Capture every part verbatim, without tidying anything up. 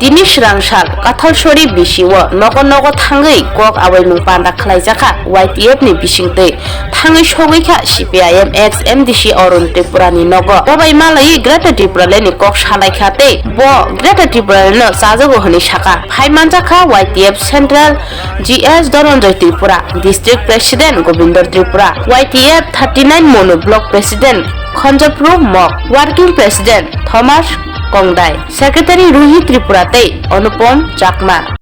Tini swrang sal Kathalsori B C o nogo nogo thangwi kok awaimung panda khlaijakha Y T F ni bisingtwi. Thangwi sogwi kha C P I M ex M D C Arun Tripura ni nogo. Bobai malaiwi Greater Tipraland ni kok salai kha tei bo Greater Tipraland no chajago hwnwi sakha. Phai manjakha Y T F Central G S Dhananjay Tripura, District President Gobindo Tripura, Y T F thirty nine Monu Block President Khonjapru Mok, Working President Thomas Kongdai, Secretary Ruhi Tripura tei Anupam Chakma.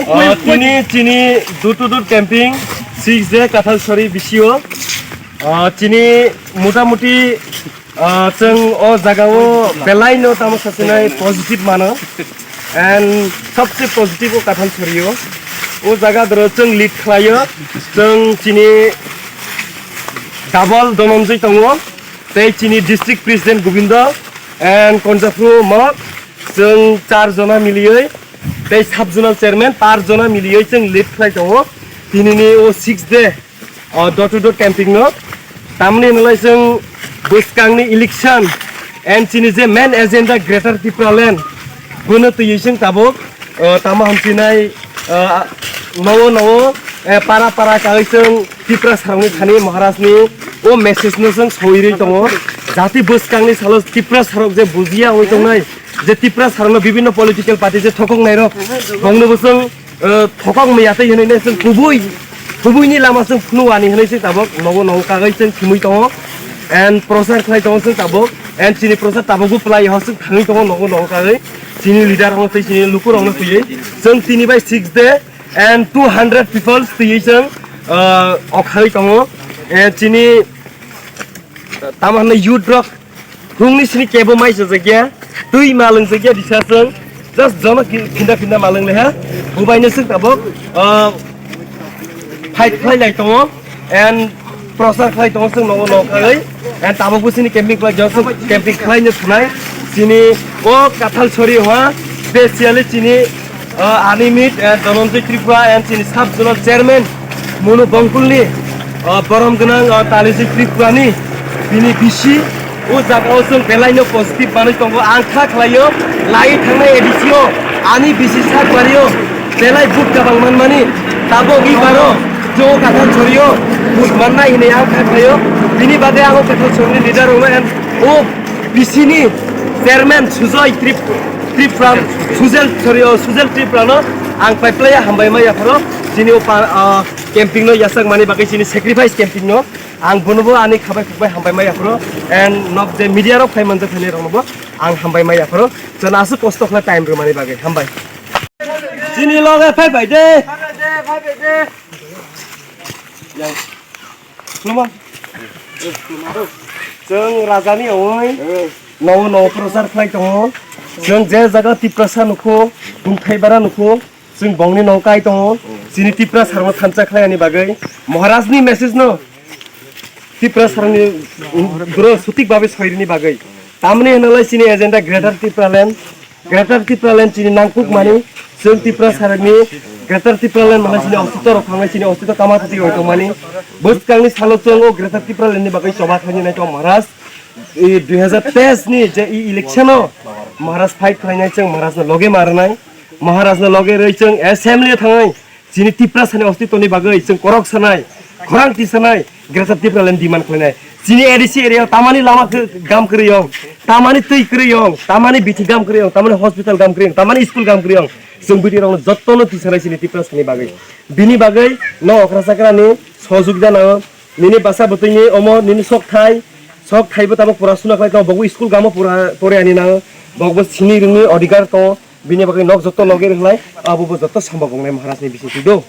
Ah, tini chini door to door camping six day Kathalsori B C o. Ah, chini motamuti, ah, chwng o jaga o belai no tamo sasinai positive mano. And sabse positive o Kathalsori o. O jaga doro chwng lead khlaio. Chwng chini double Dhananjay tongo. Tei chini district president Gobindo and Konjapru Mok. Chwng char jona milioi tei sub zonal chairman par jona milioi chwng lead khlai tongo. Tinini o six day, o door to door camping no. Tamni hwnlai chwng bwskangni election and chini je main agenda Greater Tipraland bono twiwi chwng tabuk, o, tamo hamsinai, o, nowo nowo, e, para para kagwi chwng Tiprasarokni thani Maharajni o message no chwng soirwi tongo. Jati bwskangni salo Tiprasarok je bujiya oi tongnai, je Tiprasarokno bibhinno political party je thokok nairok, bongno bo chwng, eh, thokok maya tei hinwi ne chwng kubui, kubuini lama chwng phunu ani hinwi chwng tabok nogo nogo kagwi chwng thumwi tongo. And prochar khlai tongo chwng tabok. And chini prochar tabok bo plai ho chwng thangwi tongo nogo nogo kagwi. Chini leader rok tei chini luku rok no twiwi chwng tini bai six day and two hundred people twiwi chwng, eh, okhawi tongo. And chini, eh, tamo hwnwi youth rok Phungni sini kebo mai chajakya, twi malwng jakya, disaswng just jono ki-, phinda phinda malwng leha. Bubaino swk tabok, ah, fight khlai lai tongo and prochar khlai tongo, swk nogo nogo kagwi. And tabok bo sini camping khlai, jono swk camping khlai no thwnai. Sini o Kathalsori ha, specially sini, ah, ani meet, eh, Dhananjay Tripura and sini sub zonal chairman Munu Bongkulni, ah, borom gwnang, ah, Talijik Tripurani bini bisi o jaga o chwng belai no positive manwi tongo. Ang kha khlaio, lai thangnai A D C o ani bisi sak bario belai vote kabang manmani, tabok i baro jo Kathalsori o vote mannai hinwi ang kha khlaio. Bini bagwi ang o Kathalsori ni leader rokno and o B C ni chairman Sujoy Trip-, Tripura, Sujel, sorry, o Sujel Tripura no ang pai playa hambai ma yapharo. Chini o pa-, ah, camping no yachak mani bagwi chini sacrifice camping no ang bono bo ani khabai khukbai hambai ma yapharo. And nok je media rok phai manjak thani rok no bo ang hambai ma yapharo. Chwng aswk kosto khlai time rw mani bagwi hambai. Chini loge phai bai de. Khulumang. Chwng rajani ongwi nogo nogo prochar khlai tongo. Chwng je jaga Tiprasa nukho, Bumthai bara nukho, chwng bongni nogo kai tongo. Chini Tiprasarokno thansa khlainani bagwi Maharajni message no Tiprasarokni bwrwi sothik babe soirini bagwi. Tamni hwnalai chini agenda Greater Tipraland. Greater Tipraland chini nangkuk mani, chwng Tiprasarokni Greater Tipraland mane chini ostitw rok thangnai, chini ostitw kama thati rok tongmani. Bwskangni salo chwng o Greater Tipraland ni bagwi choba khainai tong Maharaj. I dui hazar teis ni je i election o Maharaj fight khlainai, chwng Maharaj no loge ma rwnai. Maharaj no loge rwi chwng assembly o thangnai. Chini Tiprasani ostitwni bagwi chwng korok sanai, khorang tisanai, Greater Tipraland demand khlainai. Chini A D C area o tamani lama khe-, gam kwrwi yong, tamani twi kwrwi yong, tamani bithi gam kwrwi yong, tamani hospital gam kwrwi yong, tamani school gam kwrwi yong. Chwng bwtwi rokno jottono tisanai chini Tiprasani bagwi. Bini bagwi no okra chakrani sojogita nango. Nini bwsa bwtwini omo nini sok thai, sok thaibo tabok pura suna khlai tongo, bobo school gamo pura pore ani nango, bokbo sini ringni odhikar tongo. Bini bagwi nok jotto loge rwkhlai, abo bo jotto sambok wngnai Maharajni bisingtwi do.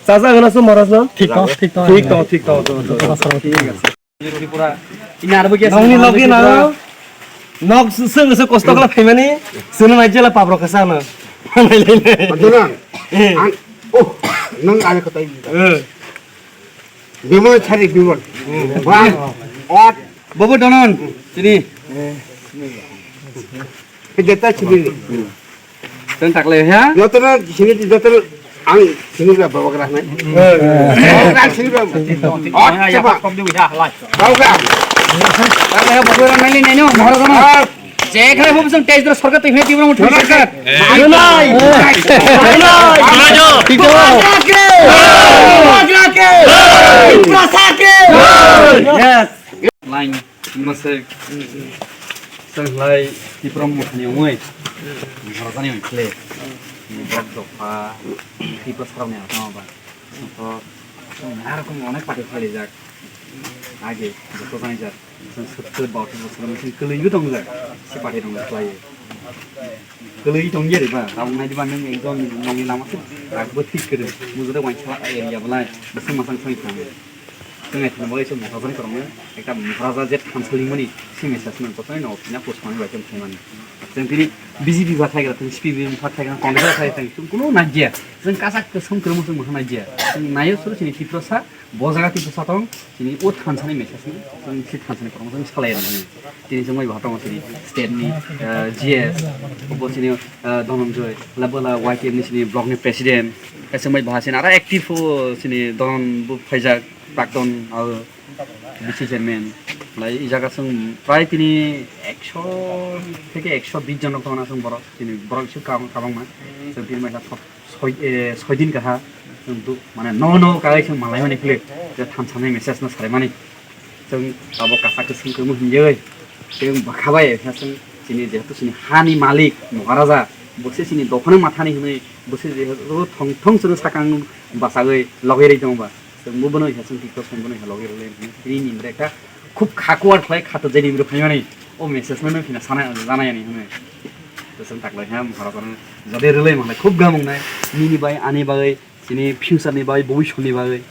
Chaja hwna se Maharajno? Thik tong, thik tong. Thik tong, thik tong, thik tong. Thik ase. Nongni loge na nok swng se kosto kala phaimani, sini mai jela pabro kasa no. Aduna, ang, oh, nang ani kota ini. Eh. Bimol chari bimol. Wah, ot. Bobo donon, sini. Jeta chibili. Tang tak le ha? Jotono sini jotono ang sini la bawa kara nai. Bawa kara sini la. Oh, ya, ya, chapa. Kom dulu ya, lai. Bawa kara. Tak le ha, bawa kara nai le nai no, mahal kono. Ah, Jekhane bo bwswng tei jora sorkar twi phai tibra motha sorkar. Nai. Nai. Nai. Nai. Nai. Nai. Nai. Yes. Line masuk. Sanglai tipra mothani ongoi. Harasani ongkle. Borok dopha tipra sarokni atama ba. To narokom onek party khalijak. Age joto jangjak. Chwng sottor bahatur bosor machine kwlwiwi tongjak. Se party rokno khlaiwi. Kwlwi tongya riba. Tabuk nai diba nwng ekdom nongni lama se. Rakbo thik kwrwi. Mujurok waisa area belai. Bwswk masang song thang. Chwng aithani bagwi se Maharaja ni kwrwngno ekta Maharaja je thansa lingmani se message no jotono no phina post manwi bai khe phaimani. Chwng tini B J P ba thaigra thung, C P I M ba thaigra, Congress ba thaigra thung, chwng kuno naiya. Chwng kasak kwswng kwrwngma chwng mokha naiya. Chwng naio suru chini Tiprasa, bo jaga Tiprasa tong, chini o thansa ni message no chwng se thansa ni kwrwngno chwng salai rwmani. Tini chwng bai bo tong chini state ni, eh, G S, obo chini, eh, Dhananjay, labo la Y T F ni chini block ni president, kaisa mai bo chini aro active o chini Dhanan bo phaijak. Prakton, aro vice chairman, lai, i jaga chwng prai tini ekso theke ekso bis jon rok tongna chwng borok, tini borok bisingo kwbang, kwbangma. Chwng tini maila thok soi, eh, soi din kaha chwng du-, mane no no kagai chwng malai mani khle, je thansa ni message no sarimani. Chwng abo kasak kwswng kwrwngma hinjagwi, chwng bwkha bai khe chwng chini jehetu chini hani malik Maharaja, bo se chini dophano mathani hwnwi, bo se jehetu thong thong chwngno sakang bachagwi logwi rwi tongo ba. Chwng bo bono hai chwng tiktok song bono hai logi rwlai hwnwi tini ni bwrwi kha khub kha kuar khlai kha to jeni bwrwi phaimani o message no phina sana jana yani hwnwi. To chwng taklai ha Maharaja no jade rwlai manglai khub gamung nai nini bai ani bai chini future ni bai bobisot ni bai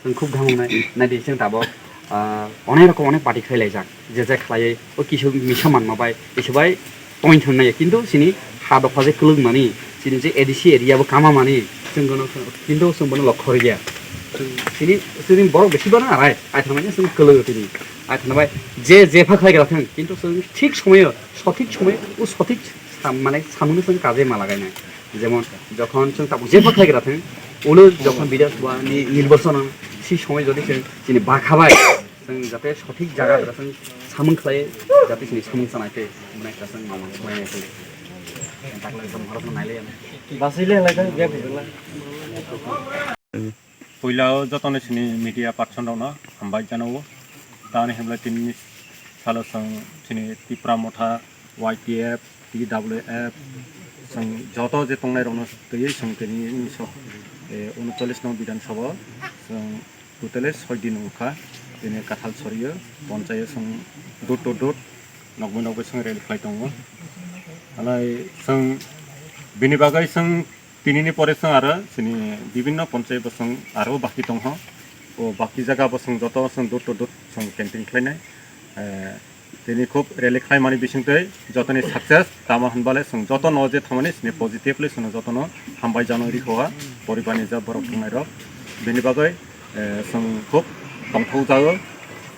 chwng khub gamung nai nai di chwng tabok, ah, onek rokom onek party khlai laijak je je khlaiwi o kisu misa manma bai kisu bai point hwn nai, kintu chini ha dopha je kwlwng mani, chini je A D C area bo kama mani, chwng bono, kintu chwng bono lokho rwya. Chini, chini borok bisi bono arai, ai thangmani chwng kwlwng tini. Ai thangbai je, je pha khlai gra thang, kintu chwng thik somoyo, sothik somoyo, o sothik sam-, mane samungno chwng kaje ma lagai nai. Jemon, jokhon chwng tabuk je pha khlai gra thang, ulo jokhon Bidhan Sabha ni nirbachon, si somoy jodi chwng chini bakha bai, Chwng jate sothik jaga dora chwng samung khlai, jate chini samung chanai tei mwnai kha chwng mamang khlai nai tei. Taklai tong horok nai le. Basai le lai kha gap gela. Puila o jotono chini media person rokno hambai jano o. Tamni hwnba tini salo chwng chini Tipra Motha, Y T F, T W F, chwng joto je tongnai rokno twiwi chwng tini sok, eh, unochollish no Bidhan Sabha o chwng Totally soi din wngkha, tini kathal sorio, ponchaio chwng door to door, nokbai nokbai chwng rally khlai tongo. Alai chwng bini bagwi chwng tinini pore chwng aro chini bibinno ponchai bo chwng aro baki tongkha. O baki jaga bo chwng joto chwng door to door chwng campaign khlainai. Eh, Tini khub rally khlaimani bisingtwi jotoni success tamo hwnbale chwng jotono je thangmani chini positively chwngno jotono hambai jano rikhoha poribarni je borok thangnairok. Bini bagwi, eh, chwng khub tongthokjago.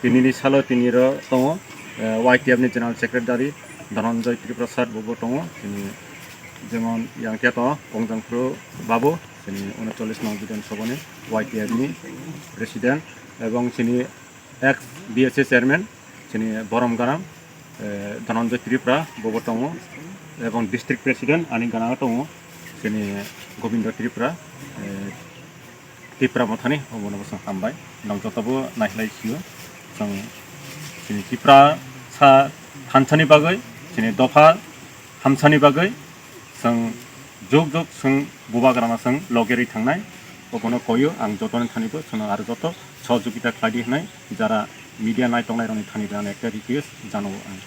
Tinini salo tiniro tongo, eh, Y T F ni General Secretary Dhananjay Tripura sir bobo tongo. Tini jemon yang khe tongo Kongjangphru Babu, chini unochollish nong Bidhan Sabha ni Y T F ni President, ebong chini ex B S A chairman, chini Borom Ganam, eh, Dhananjay Tripura, bobo tongo, ebong district president ani gana tongo, chini Gobindo Tripura, eh, Tipra Mothani, obono bwswng hambai, nang jotobo naikhlai sio, chwng chini Tipra sa thansani bagwi, chini dopha hamsani bagwi, Chwng jok jok chwng bubagrano chwng logerwi thangnai, obono koio ang jotoni thani bo chwngno aro joto sohojogita khlai di hwnwi jara media nai tongnai rokni thani bo ang ekta request jano ang.